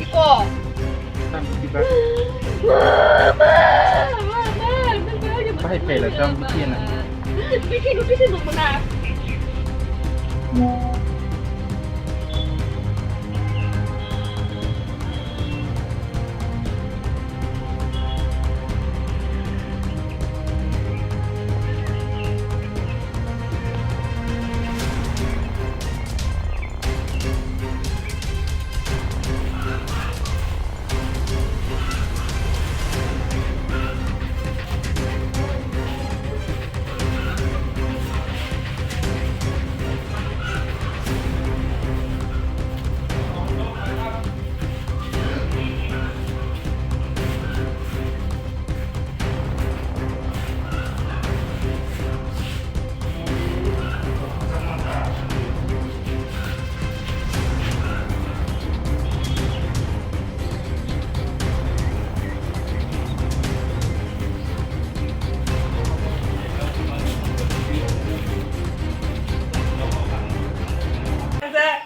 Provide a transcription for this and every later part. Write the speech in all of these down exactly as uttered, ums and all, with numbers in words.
Iko. Tam tiba. Bahai pela tam tiana.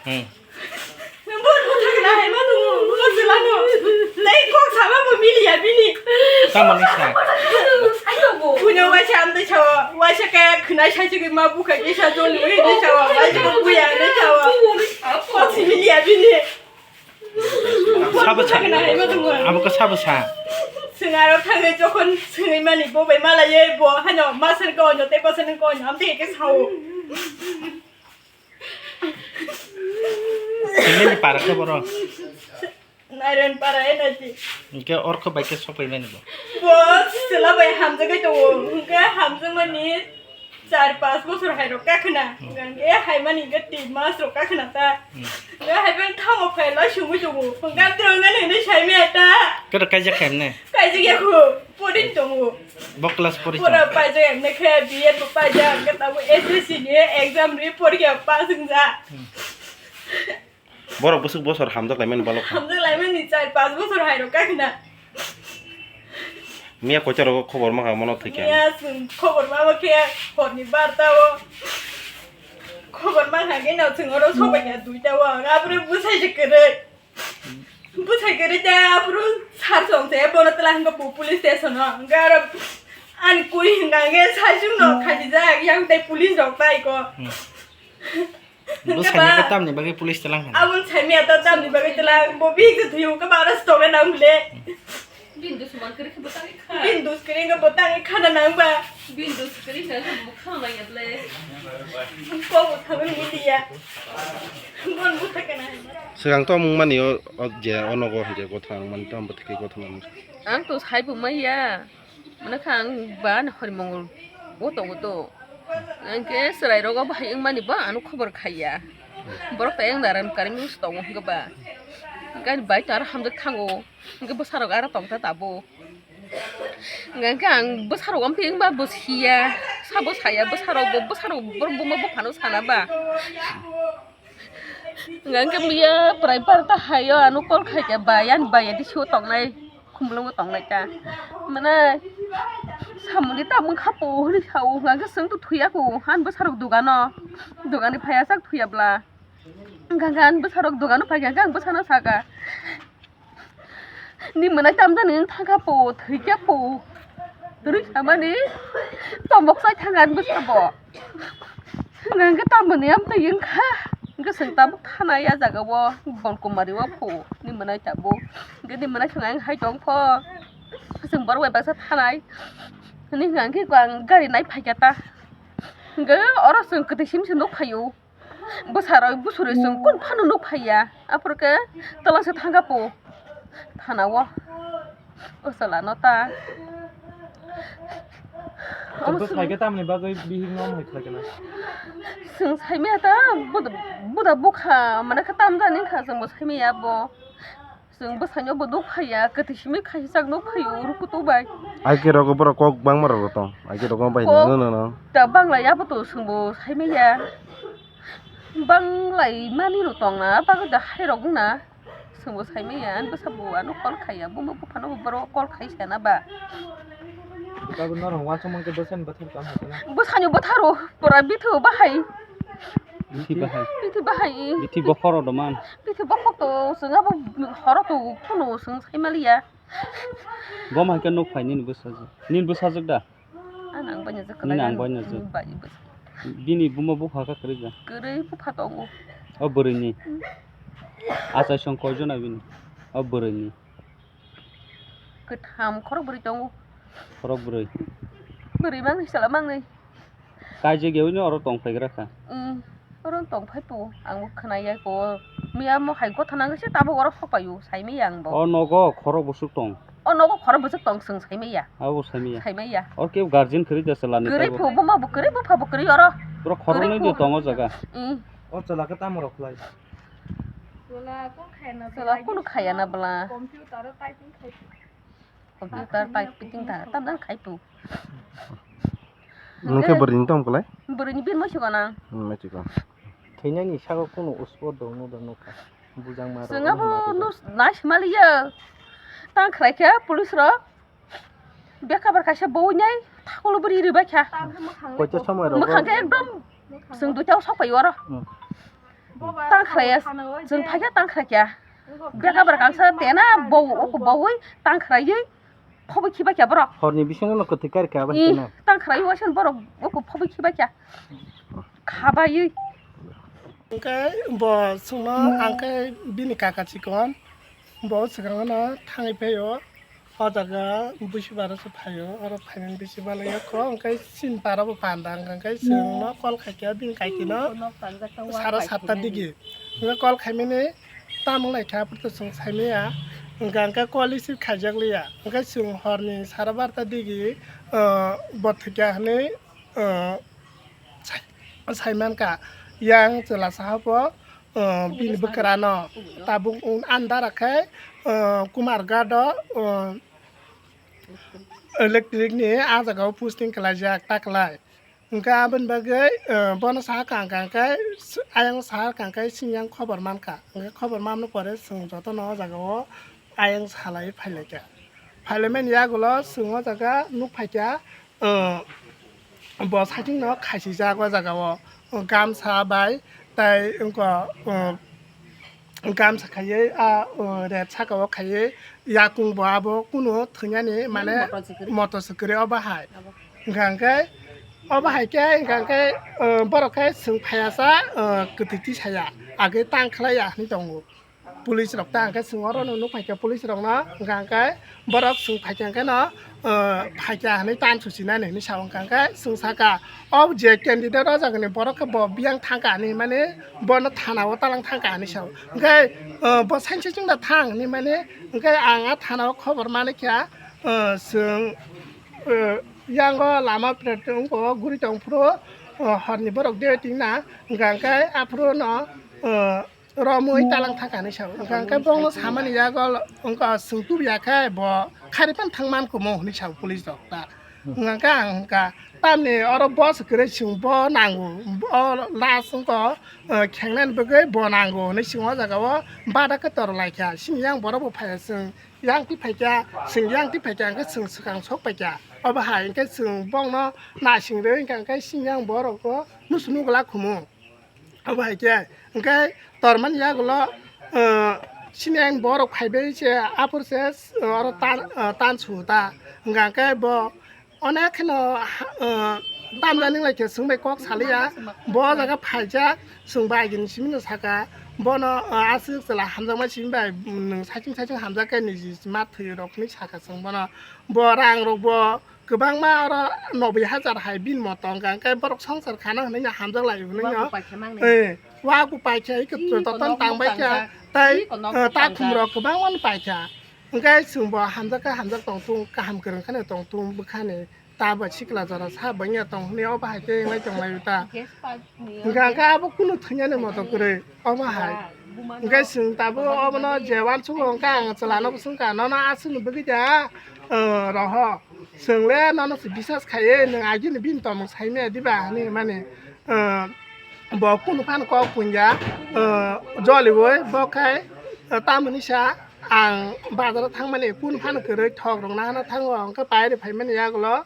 Hmm. Nang bo buthak na hai ma nung, nung bo sela no. Tei kok sama bo mili ya bini. Tamo ni sa. Puno waisa amtwi sao, waisa kaya khwnai sai chigwi ma bukha kisa jol wi ni sao, waisa ko buya ni sao. Kok si mili ya bini. Sabo sa. Buthak na hai ma nung. Abo ka sabo sa. Sengaro thangwi jokhon sengwi mani bo bai mala ye bo hano masar ko no te ko sen ko no amtwi ke sao. Sengmani para khe boro. Nairon para e naji. Hingke orkho bai khe sokpai mani bo. Bo sela bai hamjagwi tongo. Hingke hamjakmani char pas bosor hai rok kakhna. Hmm. Hingke hai mani hingke tin mas rok kakhna ta. Hmm. Hingke hai bai thango phai lai sungwi tongo. Hingke tro nani hinwi sai maya ta. Kero kaijak khaimne? Kaijak ya khu. Porin tongo. Bo class pori pura tongo. Paijak emne khe B Ed bo paijak, hingke tabuk S S C ni exam ri porikha pass wngja. Hmm. Borok bwswk bosor hamjak laimani balok. Hamjak laimani char pas bosor hai rok kakhna. Miya koita rogo khobor ma kha mono thwikhe. Miya chwng khobor ma khe horni barta o. Khobor ma kha khe no chwng oro sobai kha duita o. Abro bwsai se kwrwi. Bwsai kwrwi ta aphuru sar song se bono twla hwnba bo police station o. Hwnba aro ani kuri hwnka hwnkhe saichung no khachijak, yang tei police rok tai ko. Hmm. Hwnba bwsai ni tamni bagwi police twlang hwnka. Aboni sai maya ta tamni bagwi twlang, bo bihik se thwiyo hwnba aro story nang bile. Bini dus man kwrwi khe bwtangwi kha. Bini dus kwrwi hwnba bwtangwi khana nang ba. Bini dus kwrwi hwnba khe bwkhang nang ya bile. Kok bo thangwi muliya. Bon bwtha kana. Swkang to mung mani o, o je o nogo je gotha ang mani tamo bwthai gotha nang. Ang to sai bo maya. Mane kha ang ba ani hori mongol o tongo to. Ang khe chwrai rogo bahai wng mani ba ano khobor khaiya. Borok tai ang naran kari mung tongo hwnkhe ba. Hwnkhe ani bai to aro hamjak thango. Hwnkhe bwsarok aro tongkha tabuk. Hwnkhe ang bwsarok amtwi wngba bo siya. Sabo saya bwsarok bo bwsarok borok buma buphano sana ba. Hwnkhe miya prai barta hayo ano call khaikha bai ani bai adi sio tongnai khumulungo tongnai ta. Mane samungni tamung khapo hwnwi sao hwnkhe chwng to thwiya kho ani bwsarok dogano. Dogani phaiya chak thwiya bla. Hwnkhe ani bwsarok dogano phaikha hwnkhe ang bwsano saka. Ni mwnai tamjani wng thangkha po, thwikha po. Rwi samani tomok chai thangkha ani bwsabo. Hwnkhe tamoni amtwi wngkha. Hwnkhe chwng tabuk thanai a jagao, Bonkumari o po. Ni mwnai tabuk. Hwnkhe ni mwnai chwng ang hai tongkho. Chwng borok bai baksa thanai. Hwnwi hwnkhe ang gari nai phaikha ta. Hwnkhe oro chwng kwtwi sim se nuk phaio. Bwsarok bwsarwi chwng kunu phano nuk phaiya, aphuru khe twlangsa thangkha po thanao. O chwla no ta. Omo bwsai khe tamni bagwi bihik no hai khlai kana? Chwng sai maya ta, buda, buda bukha mane khe tam jani wngkha, chwng bo sai maya bo. Chwng bwsano bo nuk phaiya, kwthwi simi khaisijak nuk phaio, uru kutuk bai. Aike rogo borok kok bangma rok tong, aike rogo bai Kok no, no, no. Ta bangla ya bo to chwng bo sai maya. Banglai mani rok tong na, bagwi da hai rok wng na. Chwng bo sai maya, ani bwsa bo ano call khaiya, buma buphano bo borok call khai sana ba. Tabuk norok uansukmang khe bwsani bwthar tamo khe na? Bwsani bwtharo, pura bithu bahai. Bithi bahai. Bithi bahai. Bithi bokhoro doman. Bithi bokhok to, chwng abo horo to, kuno chwng sai maliya. Bo hai khe nuk phai nini bwsajwk. Nini bwsajwk da? Ang, ang banya jak Nini ang banya jak. Bini buma bupha kha kwrwi da? Kwrwi bupha tongo. O bwrwini? Hmm. Achai song koi jona bini? O bwrwini? Kwtham khorok bwrwi tongo. Khorok bwrwi? Bwrwi mangni sala mangni. Kaijak yaui no oro tong phaigra kha? Hmm. Oro tong phai po, ang bo khwnai ya ko. Miya mo hai gotha nang se tabuk oro sok paio, sai maya ang bo. O nogo khorok bwswk tong? O nogo khorok bwswk tong, chwng sai maya. Abo sai maya. Sai maya. Oro kebo guardian kwrwi da chwla ni Kwrwi tabuk? Phu, buma bo kwrwi, bupha bo kwrwi oro. Bro khorok Kwrwi nai phu. De tongo jaga. Hmm. O chwla khe tamo rok khlai? Chwla kunu khaya na bwla. Computer o typing khai. Computer typing ta, tam jang khai po. Nung khe bwrwini tong kwlai? Bwrwini bini moiso gana. Hmm, moiso gana. Thwinani saka kunu uspo dong no dong no kha. Bujang ma Chwng abo no nai maliya. Tang khlai khe police rok. Bekabar kaisa bowinai thakulo bwrwi ribai kha. Koita somoi rok? Mwkhang khe ekdom chwng duita sok pai oro. Hmm. Tang khlaiya, chwng phaikha tang khlaikha. Bekabar kangsa tena bow, oko bowui tang khlaiwi phobwi khibai kha borok. Horni bisingo no kwthwi kar kha bai tena. Tang khlaiwi waisa borok oko phobwi khibai kha. Khabaiwi. Hwnkhe bo chwngno ang khe bini kaka chikon, bo swkangno thangwi phaio. O jaga bwsibaro se phaio, oro phainani bisi balai ya kho, hwnkhe chini para bo panda, hwnkhe chwngno call khaikha bini kaikino sara satta digi. Hwnkhe call khaimani tamo wnglaikha, aphuru to chwng saimaya, hwnkhe hwnkhe call receive khaijak liya, hwnkhe chwng horni sara barta digi, ah, bo thwikha hwnwi, ah, sai-, saimankha, yang chwla saha pho, ah, bini bwkrano tabuk andar khe, ah, Kumar Gado, ah, electric ni ah jaga o posting khlaijak ta kwlai. Hwnkhe aboni bagwi, ah, bono saha kang kang khe, ayang saha kang khe sini yang khobor mankha. Hwnkhe khobor mamani pore chwng jotono o jaga o ayang salai phailaikha. Phailaimani yagulo chwng o jaga nuk phaikha, ah, bo saichung no khaisijak o jaga o, gamsa bai tai wngkha, ah, gamsa khaiwi a, ah, red saka o khaiwi yakung bo abo kunu thwinani mane motor se kwrwi. Motor se kwrwi obo hai. Hwnkha hwnkhe obo hai khe hwnkha hwnkhe, ah, borok khe chwng phaiya sa, ah, kwtwi tisaya agwi tang khlaiya hinwi tongo. Police rok ta hwnkhe chwng oro no nuk phaikha police rokno, hwnkha hwnkhe borok chwng phaikha hwnkhe no, ah, phaikha hinwi tan suchinani hinwi sa hwnkha hwnkhe chwng saka o je candidate o jagani borok khe bo biyang thangkha hinwi mani bono thana o talang thangkha hinwi sa hwnkhe, ah, bo sanse chwngno thang hinwi mani hwnkhe ang a thana o khobor manikha, ah, chwng, ah, yango lama pret wngkho guri tongphuru, ah, horni borok de tingna hwnkha hwnkhe aphuru no, ah, romwi talang thangkha hinwi sao. Hwnkha hwnkhe bongno samani yago wngkha chwng tubuya khe bo khariphano thangman kumo hinwi sao police rok ta. Hwnkha hwnkhe ang hwnkha tamni oro boss kwrwi chwng bo nango, bo last wngkha, eh, khengnani bagwi bo nango hinwi chwng o jaga o bada khe tor laikha. Sini yang borok bo phaiya chwng yang twi phaikha, chwng yang twi phaikha hwnkhe chwng swkang sok paikha. Obo hai hwnkhe chwng bongno naising rwi hwnkha hwnkhe sini yang borok bo nusu nugula khumu. Obo hai khe, hwnkhe tormani yagulo, ah, sini ang borok phaibai se aphuru se, ah, oro tan, ah, tan su ta. Hwnkha hwnkhe bo onek kheno, ah, tamjani lai khe chwng bai kok saliya. Bo jaga phaijak, chwng bai agini simi no saka. Bono, ah, aswk chwla hamjakma simi bai, mm, nwng saichung saichung hamjak khe niji ma thwi rok hinwi saka chwng bono. Bo rang rok bo kwbangma oro noboi hajar hai bini moto wngkha, hwnkhe borok songsar khana hwnwi no hamjak lai hwnwi no. Wabu paikha mangni. Eh, wabu paikha, iko Iko toton nokmung tangbai kha, tangkha. Iko nokmung tangkha. Takhum rok kwbangma no paikha. Hwnkhe chwng bo hamjak khe hamjak tong thung, kaham kwrwng kheno tong thung bwkhani. Ta bo sikla jora sa bwngya tong hwnwi obo hai khe wngwi tong lai ta. Gas pipe ni Hwnkhe gas. Hwnkhe abo kunu thwinani moto kwrwi obo hai. Ba. Hwnkhe chwng tabuk obono je uansukgo hwnkhe ang chwlano bo swngkha, "Nono aswkni bagwi da, o, roho? Chwng le nono se bisas khaiwi nwng agini bini tongmung saimaya diba?" hinwi mani, o, bo kunu phano kok pungya, o, joliui bo khai, o, tamoni sa ang bazaro thangmani kunu phano kwrwi thok rok nahana thango, hwnkhe pairi phaimani yagulo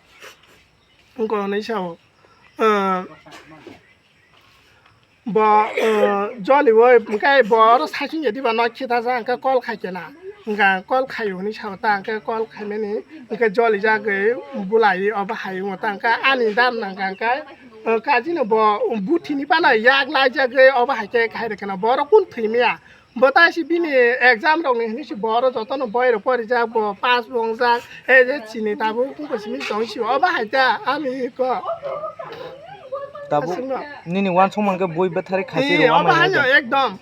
wngkha hwnwi sao. O, Bo, o, joliui hwnkhe bo oro saichung ya diba nok khita ja hwnkhe call khai kena. Hwnkha call khai hwnwi sao ta hwnkhe call khaimani hwnkhe jolijagwi bulai obo hai wngo ta hwnkhe ani dam nangkha hwnkhe, o, kajino bo buthini phano yak laijagwi obo hai khe khai rwkhe na bo oro kun thwimaya. Bo ta si bini exam rok ni hinwi si bo oro jotono boi rok porijak, bo pass bo wngjak, ei je chini tabuk wngkha simi tong si obo hai ta ani ko. Tabuk aswkno. Nini uansukmung khe bui bwthari khasi Ee, rwma obo manya haino da. Ekdom.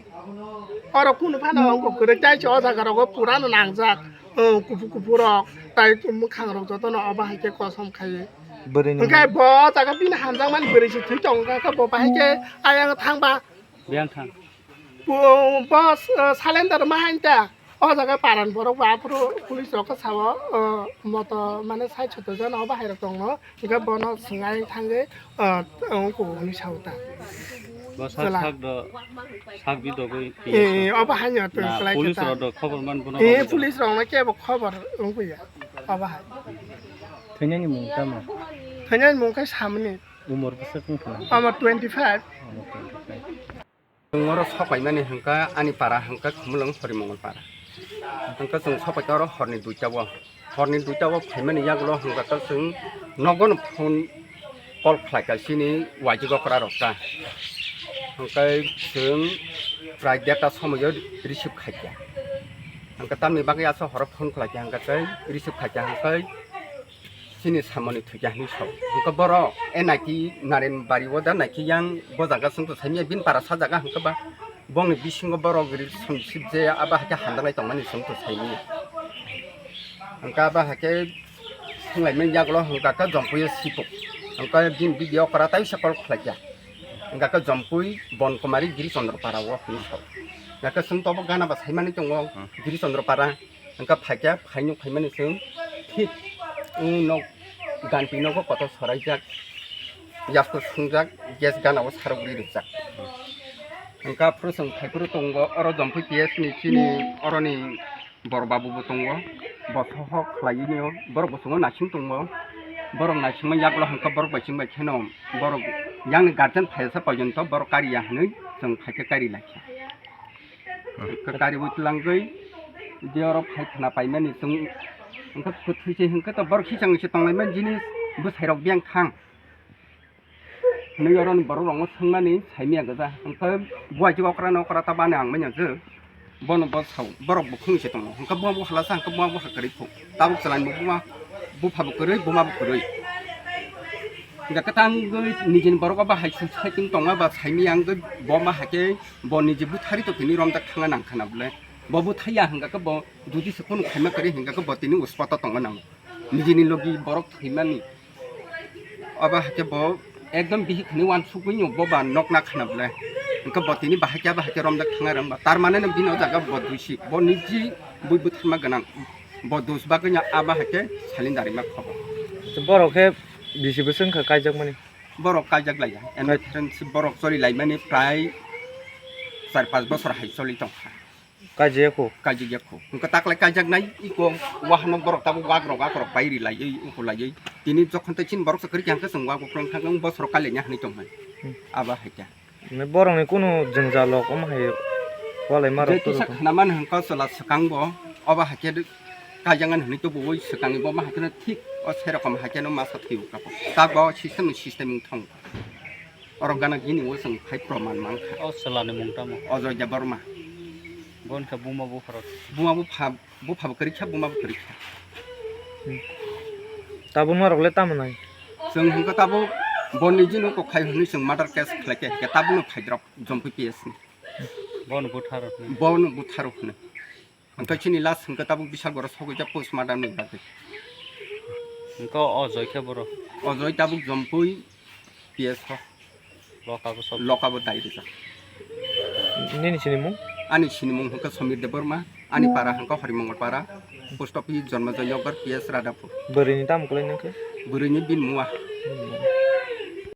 Oro kunu phano wngkha kwrwi tai si o jaga rogo purano nangjak. O, kuphur kuphur rok tai mwkhang rok jotono obo hai khe kosom khai. Bwrwini hwnkhe mung. Bo o jaga bini hamjakmani bwrwi se thwi tong wngkha khe bo bahai khe ayang thangba. Biyang thang. Bo, bo, uh, salendar ma hain ta. O jaga paran borok ba aphuru police rok khe sao, uh, moto mane sai soto jana o bahai rok tongno. Hingke bono swngai thangwi, uh, ungku hwnwi sao ta. Bo sak Chwla. Sak do, sak bi dogwi Eh, eh, obo haino tong na, kwlai khe police ta. Rok do khobor man bono Eh, rok police rok no kebo khobor ungku ya. Obo hai. Thwinani mung tamo? Thwinani mung khe samni. Umor bwswk wng khna? Omo twenty five. Omo twenty five. Chwng oro sopaimani hwnkha ani para hwnkha Khumulwng Horimongol para. Hwnkha chwng sopaikha oro horni duita o. Horni duita o phaimani yagulo hwnkha khe chwng nogono phone call khlaikha chini waijwk okra rok ta. Hwnkhe chwng prai derta somoio receive khaikha. Hwnkha tamni bagwi aswk horo phone khlaikha hwnkha tei receive khaikha hwnkhe chini samani thwikya hinwi sao. Hwnkhe borok N I T Naren bari o da naikhe yang bo jaga chwngto saimanya bini para sa jaga hwnkhe ba bongni bisingo borok relationship je abo haikhe hamjaknai tongmani chwngto saimanya. Hwnkhe abo haikhe swnglaimani yagulo hwnkha khe Jompuio sipuk. Hwnkhe bini video okra taisa call khlaikya. Hwnkha khe Jompui Bonkumari Giri Chondro para o hinwi sao. Hwnkha khe chwngto bo gana ba saimani tongo Giri Chondro para. Hwnkha phaikha, phaino phaimani chwng thik, mm, nok, ganti nogo kotor soraijak, yasko sungjak, gas gana o sarok ri rijak. Hwnkha phuru chwng phaiphuru tongo, oro Jompui P S ni chini oroni bor babu bo tongo, bo sohok khlaiwi nio, borok bo chwngno naising tongo, borok naisingma yagulo hwnkha borok bai chwng bai kheno, borok yang ni guardian phaisa porjonto borok kariya hinwi chwng phaikha kari laikha. Kari bo twlangwi, je oro phai khna paimani chwng, hwnkhe kwthwi se hwnkhe to borok khichang se tonglaimani jinis bwsai rok biyang thang. Hwnwi oro ni borok rok no swngmani saimanya gwja, hwnkhe buai je okra no okra ta bani ang manya je, bono bo sao, borok bukhung se tongo, hwnkhe bo bo hala sa, hwnkhe bo bo ha kwrwi phung. Tabuk chwlaini buma bupha bo kwrwi, buma bo kwrwi. Hwnkhe kwtangwi nijini borok o bahai suisaitwng tongma ba saimanya wngwi bo ma hakhe bo niji buthari to tini romjak thangna nang khana bwle. Bo buthai ya hwnkha khe bo jodi se kunu khaima kwrwi hwnkha khe bo tini uspata tongma nango. Nijini logi borok thwimani. Obo hakhe bo ekdom bihik hwnwi uansukgwi no bo ba nokna khana bwle. Hwnkhe bo tini bahai khe bahai khe romjak thangna rwngba. Tar mane no bini o jaga bo duisi. Bo niji bui butharma gwnang. Bo dus bagwi no abo hai khe salin darima khobo. Borok khe bisi bwswk wngkha kaijakmani? Borok kaijak laiya. Eno Kai- friendship borok choli laimani prai char panch bosor hai choli tongkha. Kaijak ya kho? Kaijak ya kho. Hwnkhe taklai kaijaknai iko wahano borok tabuk wak rok, wak rok pai ri laiwi, ungkho laiwi. Tini jokhon tei chini borok se kwrwi khe hwnkhe chwng wak uklong thangkhe bosor kailaina hinwi tongmani. Hmm. Abo hai khe. Mane borokni kunu jwngjal rok omo hai walai ma rok. Je kisa khna mani hwnkha chwla swkang bo, obo hai khe kaijak nani hwnwi tubuwi swkangni bo ma hai kheno thik o se rokom hai kheno masa thwiwi kha. Ta bo system ni system wng thang. Oro gana gini o chwng phai proman mankha. O chwla ni mung tamo? Ajoy Debbarma. Bo wngkha buma bupha rok. Buma bupha, bupha bo kwrwi kha, buma bo kwrwi kha. Hmm. Tabuk norok le tamo nai? Chwng hwnkhe tabuk bo niji no kok khai hwnwi chwng murder case khlai khe, hwnkhe tabuk no phaidrop Jompui P S ni. Bono butharok hwnwi. Bono butharok hwnwi. Hwnkhe chini last hwnkhe tabuk bisal borok sogwi jak postmortem ni bagwi. Hwnkhe o Joy khe borok? O Joy tabuk Jompui P S o. Loka bo sob. Loka bo dai rijak. Nini sini mung? Ani sinimung hwnkha Samir Debbarma, ani para hwnkha Horimongol para, post office Jonmojoy Nagar, P S Radhapur. Bwrwini tamo kwlai nangkhe? Bwrwini bini mua. Hmm.